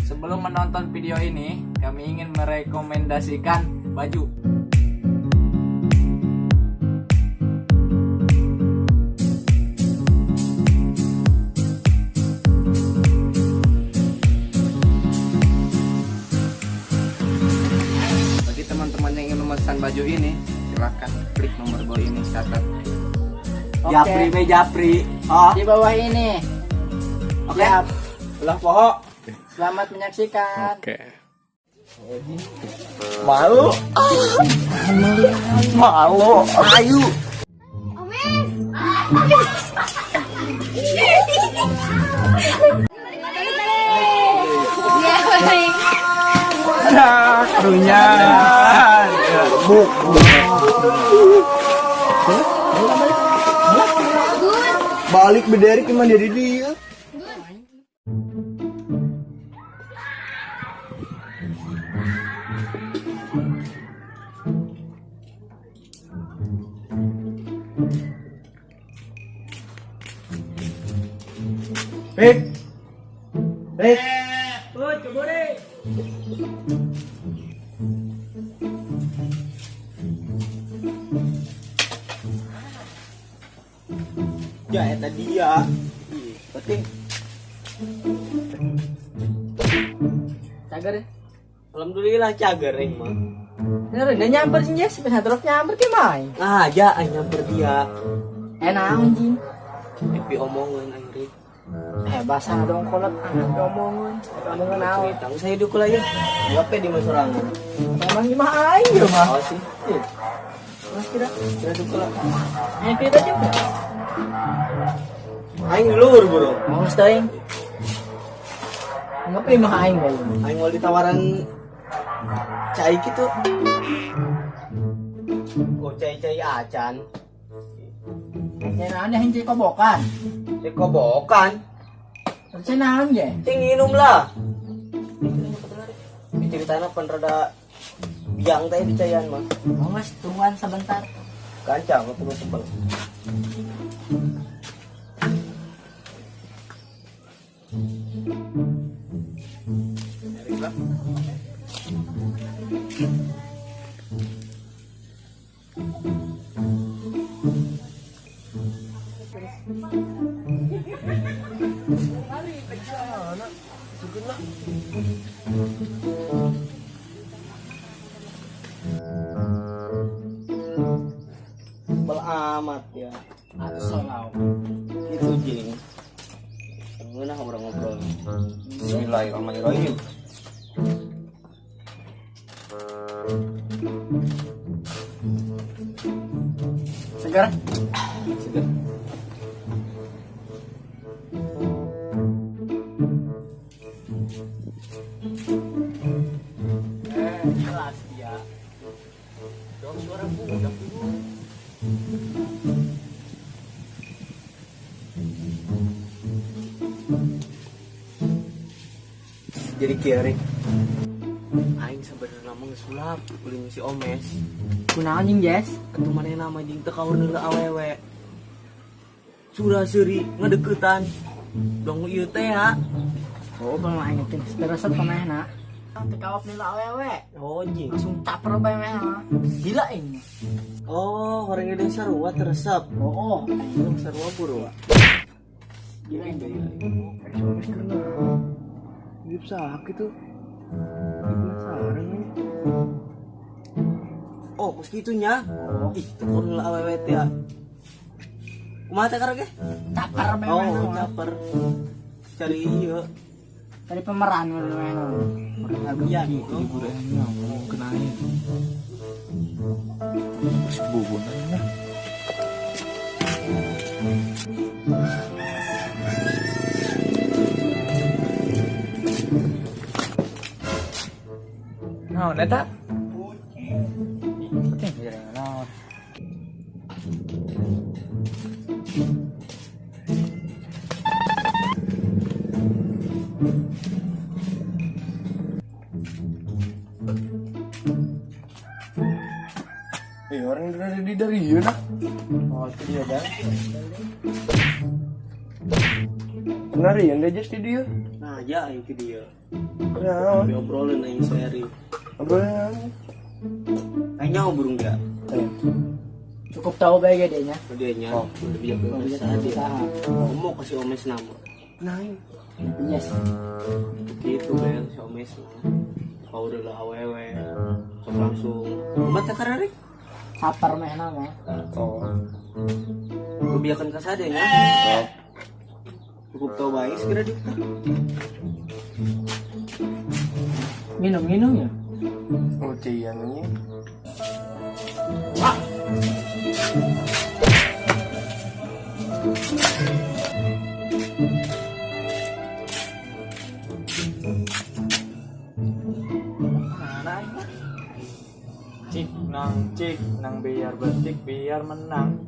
Sebelum menonton video ini, kami ingin merekomendasikan baju. Bagi teman-teman yang ingin memesan baju ini, silahkan klik nomor bawah ini, catat. Oke. Japri, be japri. Oh, Di bawah ini. Oke. Siap. Belah poho. Selamat menyaksikan. Oke. Malu. Malu. Ayu. Omes. Ya, baik. Nah, karunya. Buk. Balik bederik emang jadi dia. Pik. Pik. Put, keburi. Ya, eta dia. Ih, penting. Cager ya? Alhamdulillah cager aing mah. Bener, udah nyamper sih, Jess. Bisa terus nyamper ke main. Ah, ya aing nyamper dia. Naon, jing? Happy omongan aing Rik. Bahasa dong kolot, ah, omongan. Omongan naon? Cerita saya dukul aja. Ngapain di mas sorangan? Emang gimana aing ya, mah? Oh sih. Mas kira. Kira dukul. Kita juga. Aing lur, bro. Mau nges aing. Ngapain mah aing bae? Aing mau ditawaran cai gitu. Oh, cai-cai acan. Cai naon ya cai kobokan. Cai kobokan. Cai naon ya? Cai nginum lah. Ini ceritanya pan rada biang teh dicayan mah. Mau nges tungguan sebentar. Kancang tunggu sebel. Sebel amat ya. Atuh solau. Itu jing. Ngeunah orang ngobrol. Bismillahirrahmanirrahim. Segar. Seger. Jelas dia. Dong suara budak ibu. Jadi kieu aing sebenarnya mah geus sulap ulin si Omes. Kunaon jing, Jess? Atuh manehna mah jeung teu kaur neuleuh awewe. Surah seuri ngedeukeutan. Dong ieu teh ha. Oh, bang aing teh resep ka manehna. Teu kawap neuleuh awewe. Oh, jing. Langsung caper bae manehna. Gila aing. Oh, orang gede sarua teresep. Oh, Aing sarua purwa. gila aing. Omes karena hidup sakit tuh. Penasaran nih. Oh, kos kitunya. Ih, teu kaur neuleuh awewe teh ya. Kumaha teh karek ge? Caper bae Oh, manehna. caper. Cari ieu. Tadi pemeran manehna. Iya gitu. Mau kenain. Terus bubun aja lah. Naon eta? Penting jadi naon. Iya, Orang dari di dari ieu dah. Oh, itu dia dah. Benar ya, dia just di dia. Nah, ya aing ke dia. Kenapa? Tapi obrolin aing seri. Obrolin. Aing nyaho burung gak? Cukup tahu bae ge nya. Dia nya. Oh. Lebih jago Bisa bisa dia. Ngomong kasih omes nama. Nah, Yes. Gitu bel si omes mah. Kau udah lah awewe. Sok langsung. Obat teh kararek. Sapar meh nama. Oh. Kebiakan kasade nya. Oh. Cukup tahu baik segera di. Minum-minum ya. Oh, cian ini. Cik nang cik nang biar betik biar menang.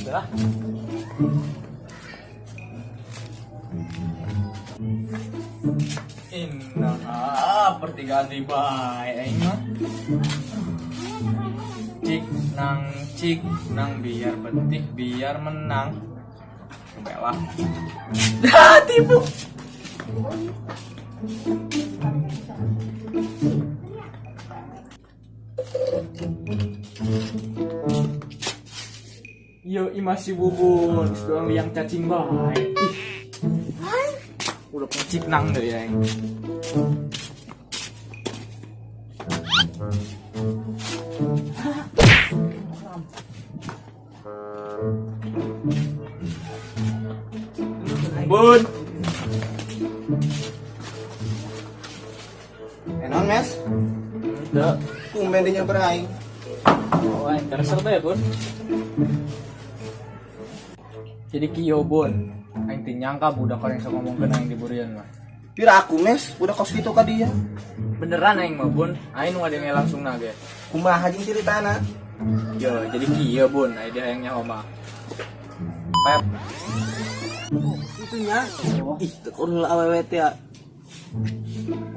Udah. Inna pertigaan di bae aing mah. Cik nang cik nang biar betik biar menang. Coba lah. Ah, tipu. Yo, imasi bubun, doang liang cacing bae. Ih. Udah cik nang deh ya. Bun. Enon mes? Udah. Tumben dia nyamper aing. Oh, aing teresep ya, Bun. Jadi kieu, Bun. Aing teu nyangka budak orang sok ngomongkeun aing di burian mah. Pira aku mes, udah kos gitu ka dia. Beneran aing mah, Bun. Aing nu ngadenge langsung na ge. Kumaha jeung ceritana? Yo, jadi kieu, Bun. Aing dia hayang nyaho mah. Pep. Oh, itunya. Ih, teu kudu awewe teh ya.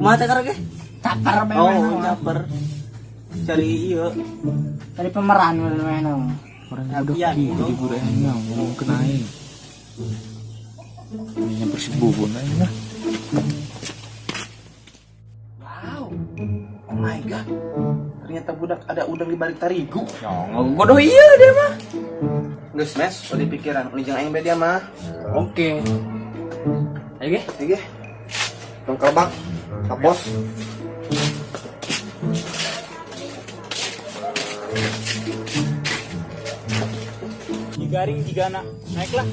Kumaha teh karek ge? Capar meh Oh, nama. caper. Cari ieu. Tadi pemeran meh nama. Orang Iya, gitu. di burian ngomongkeun aing. Ini nyamper si Bubun aing mah. Wow. Oh my god. Ternyata budak ada udang di balik tarigu. Ya, ngogodoh iya dia mah. Geus mes, udah pikiran, udah jeung aing bae dia mah. Oke. Ayo ge. Oke. Tong kelebak, ka bos. Digaring jigana. Naiklah.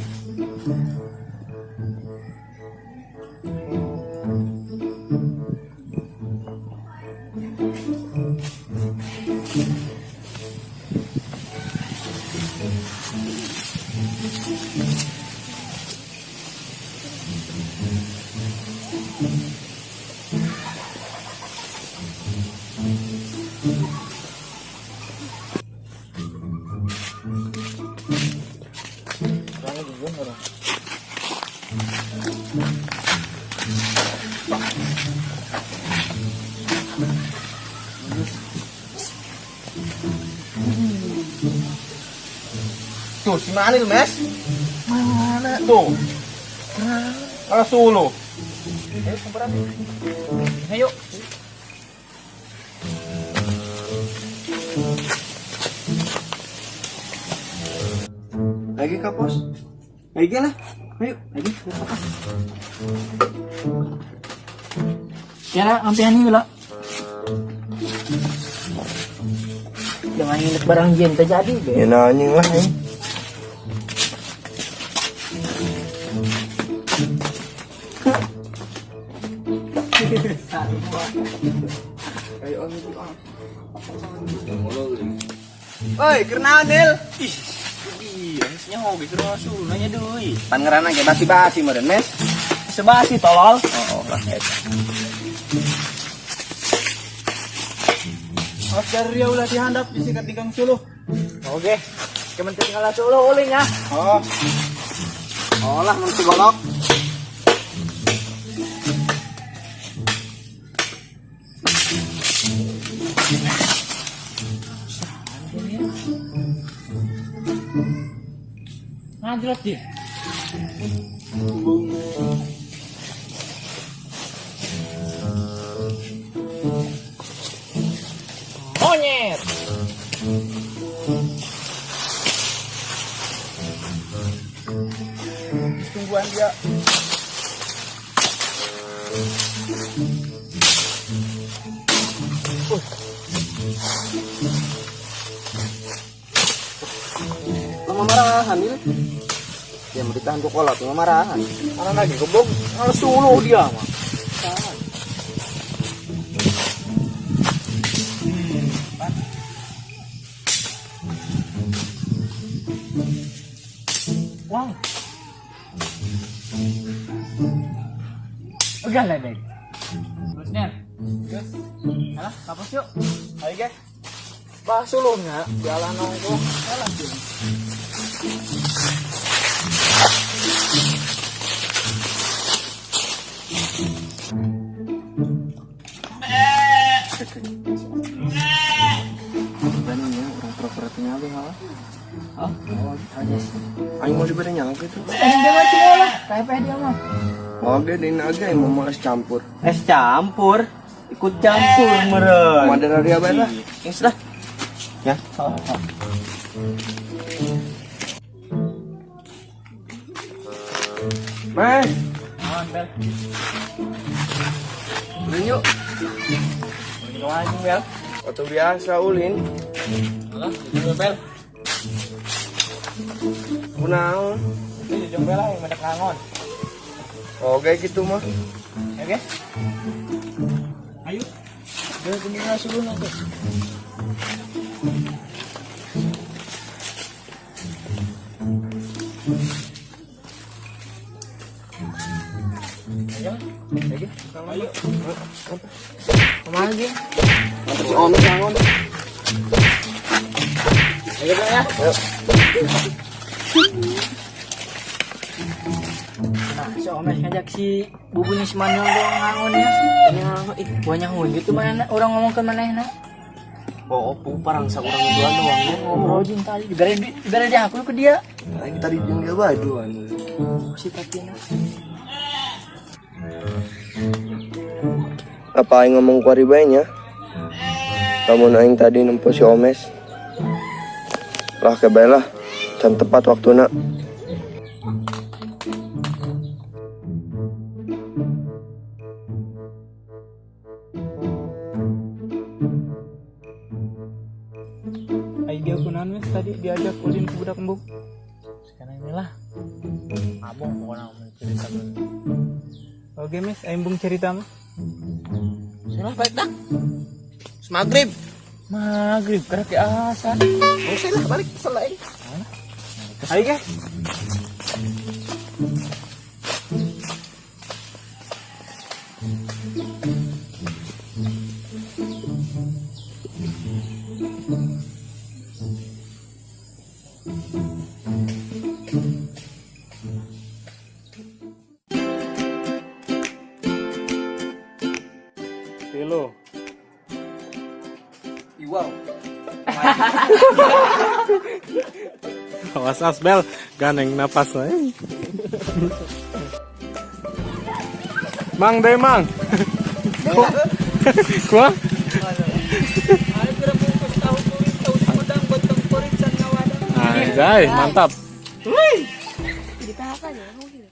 Tuh, si Manil, mes. Mana tuh? Nah, solo. Ayo, kumpulan. Ayo. Lagi ka pos. Lagi lah. Ayo, lagi. Kira ampian ini lah. Jangan nginep barang jin terjadi be. Ya nanya lah ini. Oi, kenaon, Nil? Ih, iya, nyaho geus rasul nanya deui. Pan ngaranna ge basi-basi meureun, mes. Sebasi tolol. Oh, lah eta. Awas dari ulah dihandap bisi katikang suluh. Oke. Kementerian ngalah suluh ulin ya. Oh. Oh lah mun si golok. Ngajrot dia. Monyet. Tungguan dia. Lama marahan ini. Dia mau ditahan ku kolot, lama marahan. Mana lagi goblok? Malah suluh dia mah. Wang. Udah lah, Dek. Terus, Nen. Terus. Alah, kapos yuk. Ayo ge. Bah suluhnya jalan nongkrong. Alah, Jun. Beraninya orang pura-pura tinggal halah. Oh, aja sih. Aing mau diberi nyawa gitu. Dia mah cuma lah, kayak dia mah. Oke, din aja yang mau es campur. Es campur, ikut campur meren. Mau ada dari apa lah? Ini sudah. Ya. Meh, Awan, Bel. ulin yuk. Ulin kemana, Bel? Waktu biasa ulin. Alah, jujur, Bel. Kunaon? Ini jujur Bel lah yang banyak ngangon. Oke gitu mah. Oke. Ayo. Dia punya suruh nanti. Ayo. Ayo. Ayo. Kemana dia? Mantap si Omis ngangon. Ayo Bel ya. Nah, si Omes ngajak si bubunya si Manuel doang ngangon ya. Ya, ih. Buahnya hun gitu mana orang ngomong ke mana na. Oh, parang sa urang dua doang ya. Ngobrol jeung tadi dibere dia aku ke dia. Aing tadi jeung dia baduan. Si Tatina. Apa aing ngomong ku ari bae nya? Lamun aing tadi nempo si Omes. Lah kebae lah. Can tepat waktuna. Ayo dia kunaon mes tadi diajak ulin ke budak embung. Sekarang inilah abong pokoknya mau cerita dulu. Oke mes, ayo embung cerita mah. Sudah balik dah. Maghrib. Maghrib gerak ke asan. Usah lah balik kesel aing. Ayo ge. Tilo. Iwau. Awas Asbel, ganeng napas lah. Mang deh mang. Kuah? Anjay, mantap. Di PHK aja, kamu gitu.